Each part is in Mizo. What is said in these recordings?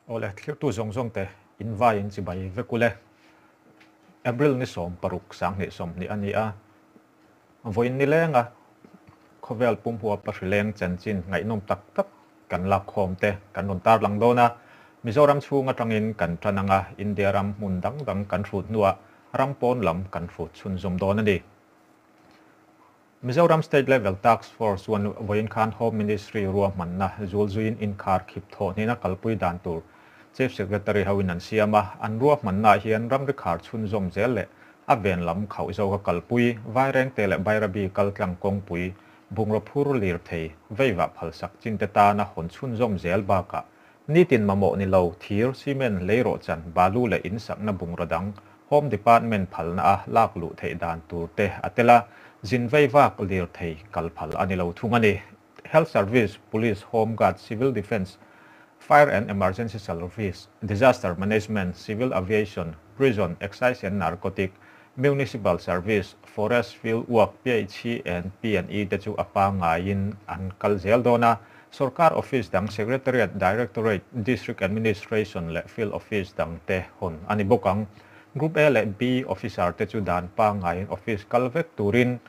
Awle, thlirtu zawng zawng te in vaiin chibai vek ule. April ni 16 2020 a ni a, vawiin nilenga khawvel pumhua pahrileng chanchin ngaihnawm tak tak kan lakkhawm te kan rawn tarlang dawn a. Mizoram chhung atangin kan tan anga India ram hmun dang dang kan hrut hnuah ram pawn lam kan hrut chhunzawm dawn a ni. Mizoram State Level Task Force chuan vawiin khan Home Ministry ruahmanna zulzuiin inkhar khip thawh hnena kalpui dan tur Chief Secretary hoin an siam a, an ruahmannaah hian ramri khar chhunzawm zel leh a ven lam khauh zawka kalpui, Vairengte leh Bairabi kaltlang kawngpui, bungraw phur lirthei, veivah phalsak chinte tana hawn chhunzawm zel bakah nitin mamawh ni lo, thir, cement, leirawhchan, balu leh insakna bungraw dang Home Department phalna a lak luh theih dan tur te a tel a, zin vei vak lirthei kal phal a ni lo thung a ni. Health Service, Police, Home Guard, Civil Defence, Fire and Emergency Service, Disaster Management, Civil Aviation, Prison, Excise and Narcotic, Municipal Service, Forest, Field Work, PHE and P and E te chu a pangaiin an kal zel dawn a. Sorkar office dang Secretariat, Directorate, District Administration leh Field Office dang te hawn a ni bawk ang. Group A leh B officer te chu dan pangaiin office kal vek turin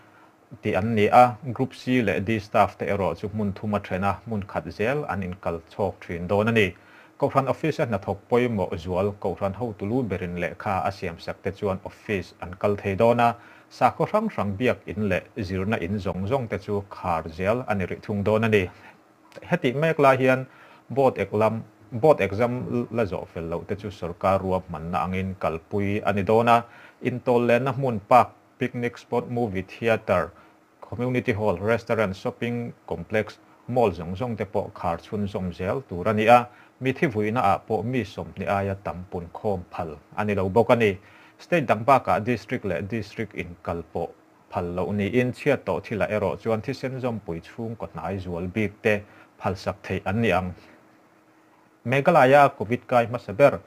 tih an ni a, Group C leh D staff te erawh chu hmun thum a then a, hmun khat zel an inkal chhawk thin dawn a ni. Kohhran office a hnathawk pawimawh zual Kohhran hotu lu berin lehkha a siamsak te chuan office an kal thei dawn a, sakhaw hrang hrang biak in leh zirna in zawng zawng te chu khar zel a ni rih thung dawn a ni. Hetih mek lai hian board eklam board exam la zawh fel loh te chu sorkar ruahmanna angin kalpui a ni dawn a, intawl lenna hmun park, picnic spot, movie theatre, Community Hall, Restaurant, Shopping Complex, Mall zawng zawng te pawh khar chhunzawm zel tur a ni a, mithi vuihna ah pawh mi 20 aia tam pun khawm phal a ni lo bawk a ni. State dang bakah District leh District inkal pawh phal loh niin chhiat tawh thilah erawh chuan thisen zawmpui chhungkaw hnai zual bik te phalsak theih an ni ang. Meghalaya Covid kai hmasa ber,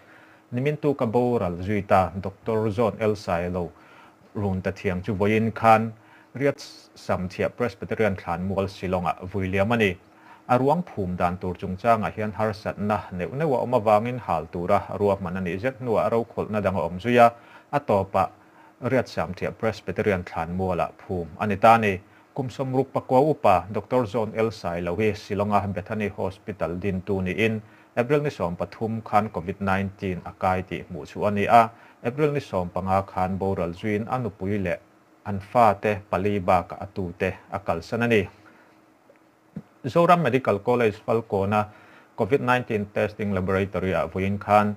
nimin tuka boral zui ta Doctor John L. Sailo run ta thiang chu vawiin khan Riat Samthiah Presbyterian thlanmual Shillong-ah vui liam a ni. A ruang phum dan tur chungchangah hian harsatna neuh neuh a awm avangin hal tura ruahman a nih zet hnuah rokhawlhna dang a awm zui a, a tawpah Riat Samthiah Presbyterian thlanmualah phum a ni ta a ni. Kum 69 upa Doctor John L. Sailo hi Shillong-a Bethany Hospital dintu niin April ni 13 khan Covid 19 a kai tih hmuh chu a ni a, April ni 15 khan boral zuiin a nupui leh an fate pali bakah a tute a kalsan a ni. Zoram Medical College Falkawna Covid 19 Testing Laboratory-ah vawiin khan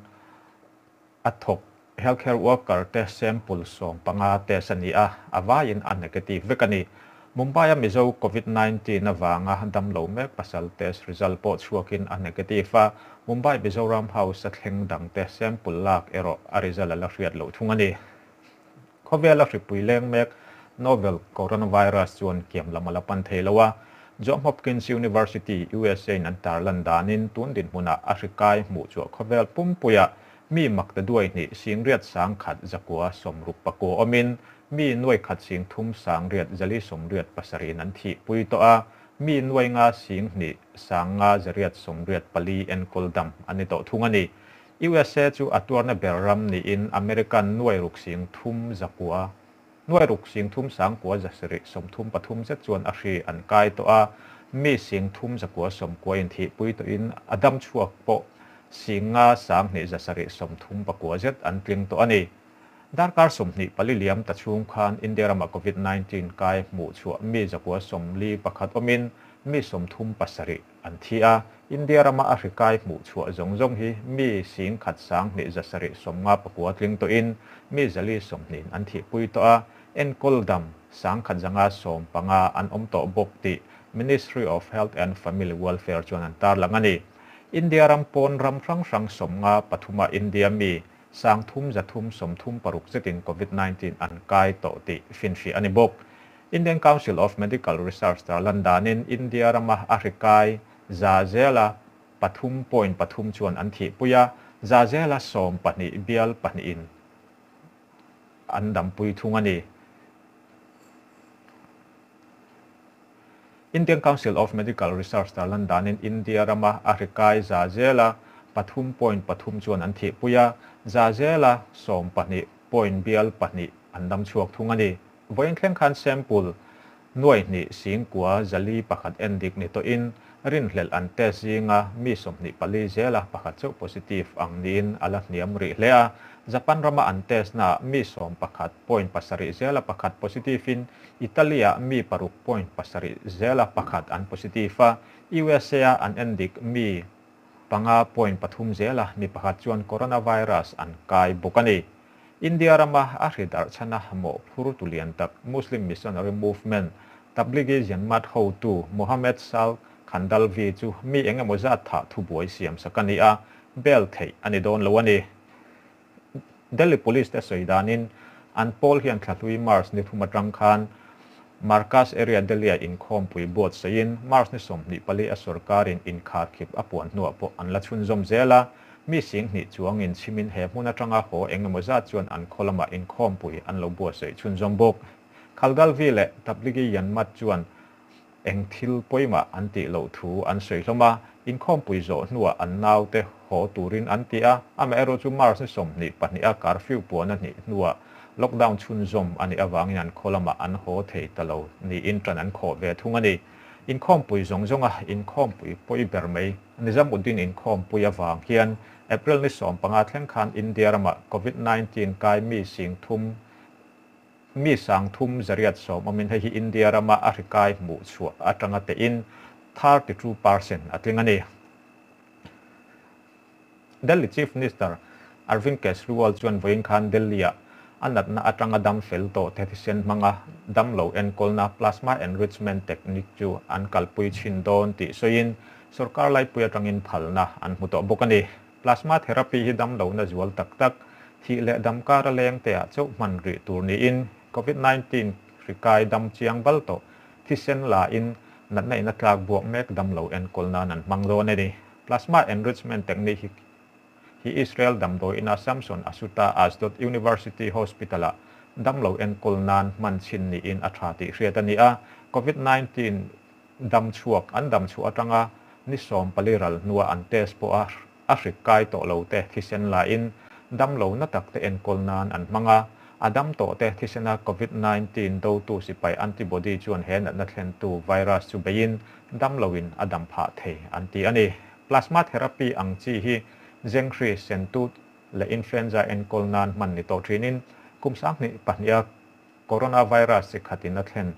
a thawk Healthcare worker te sample 15 test a ni a, a vaiin a negative vek a ni. Mumbai-a Mizo Covid 19 avanga damlo mek pasal test result pawh chhuakin a negative a, Mumbai Mizoram House a thleng dangte sample lak erawh a result a la hriat loh thung a ni. Khawvela hripui leng mek novel coronavirus chuan kiam lam a la pan thei lo a, John Hopkins University, USA-in an tarlan danin tun dinhmunah a hri kai hmuh chhuah khawvel pumpuiah Mi mak ta duai hnih 11,169 awmin, mi 1,387 in an thihpui tawh a, mi 5 5 5,584 enkawl dam an ni tawh thung a ni. USA chu a tuarna ber ram niin American 6,300 6,309,733 zet chuan a hri an kai tawh a, mi 3,990 in thihpui tawhin a dam chhuak pawh 5,2,739 zet an tling tawh a ni. Darkar 24 liam ta chhung khan India rama Covid 19 kai hmuh chhuah mi 141 awmin mi 37 an thi a, India rama a hri kai hmuh chhuah zawng zawng hi mi 1,1,759 tling tawhin mi 420 an thihpui tawh a, enkawl dam 1,115 an awm tawh bawk tih Ministry of Health and Family Welfare chuan an tarlang a ni. India ram pawn ram hrang hrang 53 India mi 3,336 zetin Covid 19 an kai tawh tih finfiah a ni bawk. Indian Council of Medical Research tarlan danin India rama a hri kai za zela 3.3 chuan an thihpui a, za zela 12.2 in an dampui thung a ni. Indian Council of Medical Research tarlan danin India rama a hri kai za zela 3.3 chuan an thihpui a, za zela 12 point bial pahnih an dam chhuak thung a ni. Vawiin thleng khan sample nuai hnih singkua zali pakhat endik ni tawhin rinhlelh an test zinga mi 24 zela pakhat chauh positive ang niin a la hniam rih hle a. Japan rama an test naah mi 11.7 zela pakhat positive in Italy-ah mi 6.7 zela pakhat an positive a, USA-a an endik mi 5.3 zela mi pakhat chuan coronavirus an kai bawk a ni. India rama a hri darh chhana mawhphur tu lian tak Muslim Missionary Movement, Tablighi Jamaat hotu Mohammed Sal Khandalvi chu mi eng emaw zat thah thubuai siam sak a ni a, bail theih a ni dawn lo a ni. Delhi Police te sawi danin an pawl hian thlahlui March ni thum atang khan Markaz area Delhi-ah inkhawmpui buatsaihin March ni 24 a sorkarin inkharkhip a puan hnuah pawh an la chhunzawm zel a, mi 2000 chuangin chhimin he hmun atanga haw eng emaw zat chuan an khaw lamah inkhawmpui an lo buatsaih chhunzawm bawk. Khalgalvi leh Tablighi Janmat chuan eng thil pawimah an tih loh thu an sawi hlawm a, inkhawmpui zawh hnuah an naute haw turin an ti a, amaherawhchu March ni 22 a curfew puan a hnih hnuah lockdown chhunzawm a nih avangin an khaw lamah an haw thei ta lo niin tan an khawh ve thung a ni. Inkhawmpui zawng zawnga inkhawmpui pawi ber mai Nizamuddin inkhawmpui avang hian April ni 15 thleng khan India ramah Covid-19 kai mi 30,000 Mi 310,000 awmin hei hi India rama a hri kai hmuh chhuah atanga tein 32% a tling a ni. Delhi Chief Minister Arvind Kejriwal chuan vawiin khan Delhi-ah a natna atanga dam fel tawh te thisen hmanga dam lo enkawlna plasma enrichment technique chu an kalpui chhin dawn tih sawiin sorkar laipui atangin phalna an hmu tawh bawk a ni. Plasma therapy hi dam lohna zual tak tak, thih leh dam kara leng te ah chauh hman rih tur niin Covid-19 hri kai dam chiang bal tawh thisen la in natna in a tlak buak mek dam lo enkawl nan an hmang dawn a ni. Plasma enrichment technique hi hi Israel damdawi ina Samson Assuta Ashdod University Hospital ah dam lo enkawl nan hman chhin niin a tha tih hriat a ni a, Covid-19 dam chhuak an dam chhuah atanga ni 14 ral hnua an test pawh a a hri kai tawh lo te thisen la in dam lo na tak te enkawl nan an hmang a, a dam tawh te thisena Covid-19 dotu sipai antibody chuan he natna thlentu virus chu beiin dam loin a dam phah thei an ti a ni. Plasma therapy ang chi hi zenghri sentut leh influenza enkawl nan hman ni tawh thinin kum 2002 a coronavirus chi khatin a thlen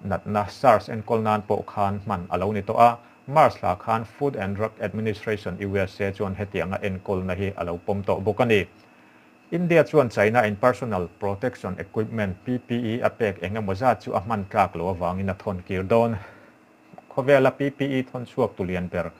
natna SARS enkawl nan pawh khan hman a lo ni tawh a, March hla khan Food and Drug Administration USA chuan hetianga enkawlna hi a lo pawm tawh bawk a ni. India chuan China in personal protection equipment, PPE, a pek eng emaw zat chu a hman tlak lo avangin a thawn kir dawn. Khawvela PPE thawn chhuak tu lian ber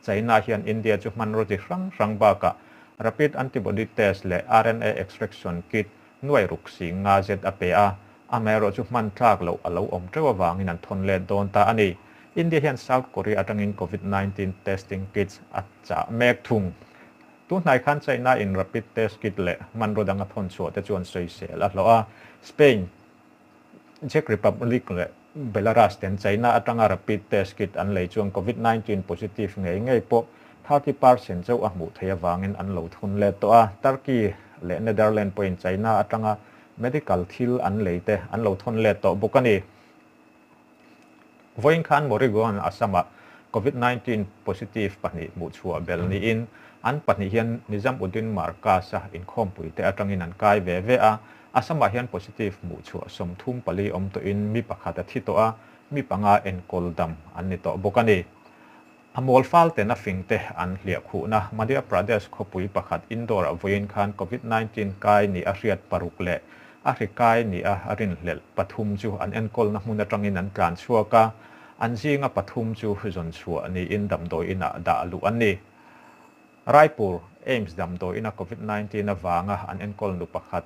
China hian India chu hmanraw chi hrang hrang bakah rapid antibody test leh RNA extraction kit nuai ruk 50,000 zet a pe a, amaherawh chu hman tlak loh a lo awm teuh avangin an thawn let dawn ta a ni. India hian South Korea atangin Covid-19 testing kits a chah mek thung. Tunhnai khan China in rapid test kit leh hmanraw dang a thawn chhuah te chuan sawisel a hlawh a, Spain, Czech Republic leh Belarus ten China atanga rapid test kit an lei chuan Covid-19 positive ngei ngei pawh 30% chauh a hmuh theih avangin an lo thun let tawh a, Turkey leh Netherlands pawhin China atanga medical thil an lei te an lo thawn let tawh bawk a ni. Vawiin khan Morigaon Assam-ah Covid-19 positive pahnih hmuh chhuah bel niin an pahnih hian Nizamuddin Markaz-a inkhawmpui te atangin an kai ve ve a, Assam-ah hian positive hmuh chhuah 34 awm tawhin mi pakhat a thi tawh a, mi panga enkawl dam an ni tawh bawk a ni. A mawl fal ten a fing te an hliah khuhna Madhya Pradesh khawpui pakhat Indore-ah vawiin khan Covid-19 kai ni a hriat paruk leh a hri kai ni a rinhlelh pathum chu an enkawlna hmun atangin an tlan chhuak a, an zinga pathum chu zawn chhuah niin damdawi inah dah luh an ni. Raipur AIIMS damdawi ina Covid-19 avanga an enkawl nu pakhat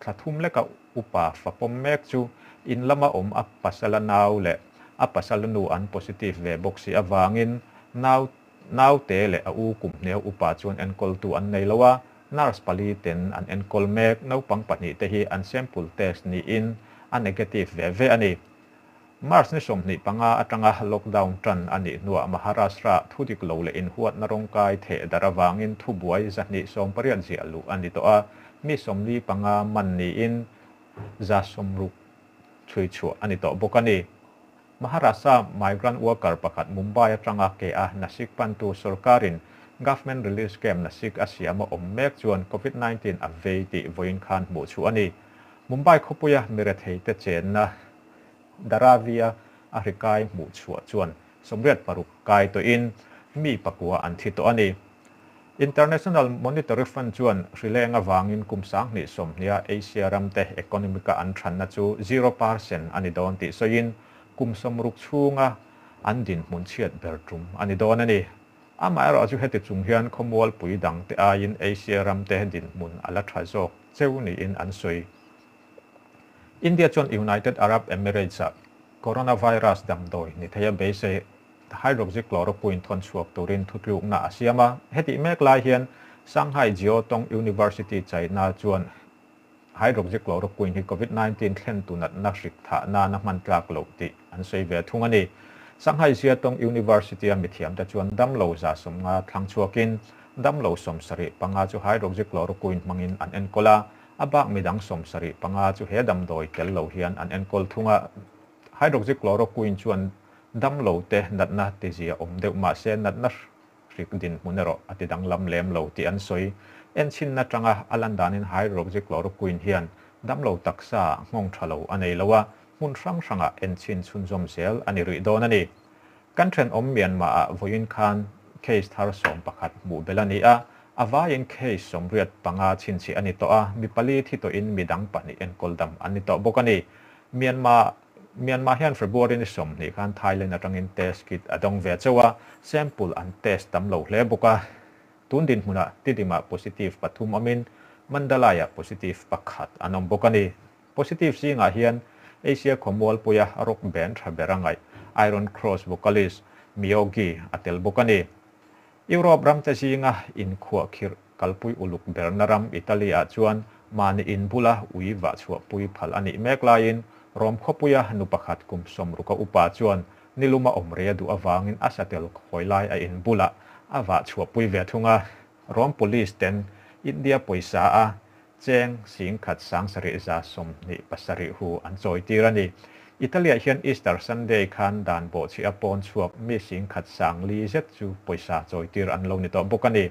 thla thum leka upa fa pawm mek chu in lama awm a pasala nau leh a pasala nu an positive ve bawk si avangin nau nau te leh a u kum hneu upa chuan enkawltu an nei lo a, nurse pali ten an enkawl mek naupang pahnih te hi an sample test niin a negative ve ve a ni. March ni 25 atanga lockdown tan a nih hnuah Maharashtra thudik lo leh inhuatna rawngkai theh darh avangin thubuai 280 ziah luh a ni tawh a, mi 45 man niin 60 chhui chhuah a ni tawh bawk a ni. Maharashtra migrant worker pakhat Mumbai atanga ke a Nashik pantu sorkarin Government Relief Scheme Nashik a siam a awm mek chuan Covid-19 a vei tih vawiin khan hmuh chhuah a ni. Mumbai khawpuia miretheite chenna Dharavi-a a hri kai hmuh chhuah chuan 86 kai tawhin mi pakua an thi tawh a ni. International Monetary Fund chuan hrileng avangin kum 2020-a Asia ramte economic-a an thanna chu 0% a ni dawn tih sawiin kum 60 chhunga an dinhmun chhiat ber tum a ni dawn a ni. Amaherawh chu heti chung hian khawmualpui dangte aiin Asia ramte dinhmun a la tha zawk cheu niin an sawi. India chuan United Arab Emirates-ah coronavirus damdawi ni theia beisei hydroxychloroquine thawn chhuak turin thutlukna a siam a. Hetih mek lai hian Shanghai Jiaotong University China chuan hydroxychloroquine hi Covid-19 thlen tu natna hrik thah nana hman tlak loh tih an sawi ve thung a ni. Shanghai Jiaotong University-a mithiamte chuan damlo 150 thlang chhuakin damlo 75 chu hydroxychloroquine hmangin an enkawl a. A bak midang 75 chu he damdawi tel lo hian an enkawl thung a. Hydroxychloroquine chuan damlo te natna tizia awm deuh mahse natna hrik dinhmun erawh a ti danglam lem lo tih an sawi. Enchinna tanga a lan danin hydroxychloroquine hian damlo taksa nghawng tha lo a nei lo a, hmun hrang hrangah enchin chhunzawm zel a ni rih dawn a ni. Kan thenawm Myanmar-ah vawiin khan case thar 11 hmuh belh a ni a, a vaiin case 85 chhinchhiah a ni tawh a, mi pali thi tawhin midang pahnih enkawl dam an ni tawh bawk a ni. Myanmar Myanmar hian February ni 20 khan Thailand atangin test kit a dawng ve chauh a, sample an test tam lo hle bawk a. Tun dinhmunah Tidimah positive pathum awmin Mandalay-ah positive pakhat an awm bawk a ni. Positive zingah hian Asia khawmualpuia rock band tha ber a ngaih Iron Cross vocalist Miyogi a tel bawk a ni. Europe ramte zinga inkhuahkhirh kalpui uluk berna ram Italy-ah chuan mahni in bula ui vah chhuahpui phal a nih mek laiin Rom khawpuia nu pakhat kum 60 a upa chuan niluma awm rei a duh avangin a satel khawi lai a in bulah a vah chhuahpui ve thung a. Rom police ten India pawisa a cheng 17,727 hu an chawi tir a ni. Italy-ah hian Easter Sunday khan dan bawhchhi a pawn chhuak mi 10,004 zet chu pawisa chawi tir an lo ni tawh bawk a ni.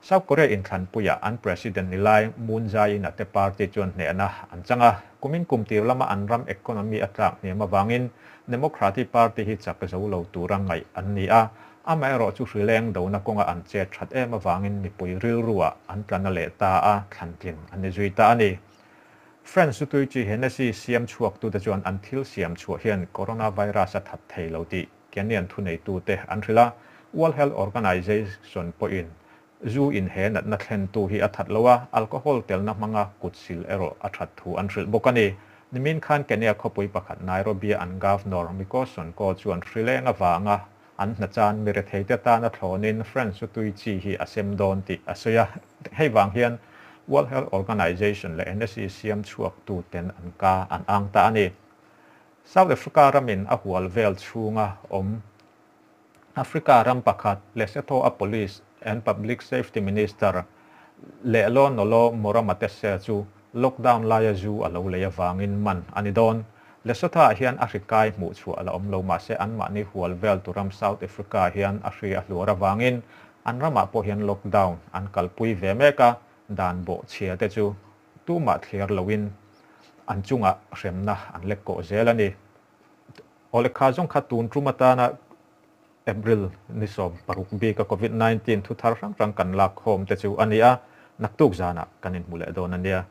South Korea inthlanpuiah an president ni lai Moon Jae-in a te party chuan hnehna an chang a. Kumin kum tir lama an ram economy a tlak hniam avangin Democratic Party hi chak zo lo tura ngaih an ni a. Amaherawh chu hrileng dona kawnga an chet that em avangin mipui rilruah an tlana leh ta a, thlantlin an ni zui ta a ni. France chu tui chi Hennessy siam chhuaktute chuan an thil siam chhuah hian coronavirus a that thei lo tih Kenyan thuneitute an hrilh a. World Health Organization pawhin zu in he natna thlen tu hi a that lo a, alcohol telna hmanga kut sil erawh a that thu an hrilh bawk a ni. Nimin khan Kenya khawpui pakhat Nairobi an governor Mike Sonko chuan hrileng avanga an hnachan miretheite tana thlawnin France chu tui chi hi a sem dawn tih a sawi a. Hei vang hian World Health Organization leh NSC siam chhuak tu ten an ka an ang ta a ni. South Africa ramin a hual vel chhunga awm Africa ram pakhat Lesotho a Police and Public Safety Minister Lehlo Nolo Moramatese chu lockdown laia zu a lo lei avangin man a ni dawn. Lesotho-ah hian a hri kai hmuh chhuah la awm lo mahse an mahni hual vel turam South Africa hian a hri a hluar avangin an ramah pawh hian lockdown an kalpui ve mek a, dan bawh chhia te chu tumah thliar loin an chungah hremna an lek kawh zel a ni. Awle kha zawng kha tun tum atana April ni 16 bika Covid-19 thu thar hrang hrang kan lak khawm te chu a ni a, naktuk zana kan inhmu leh dawn a nia.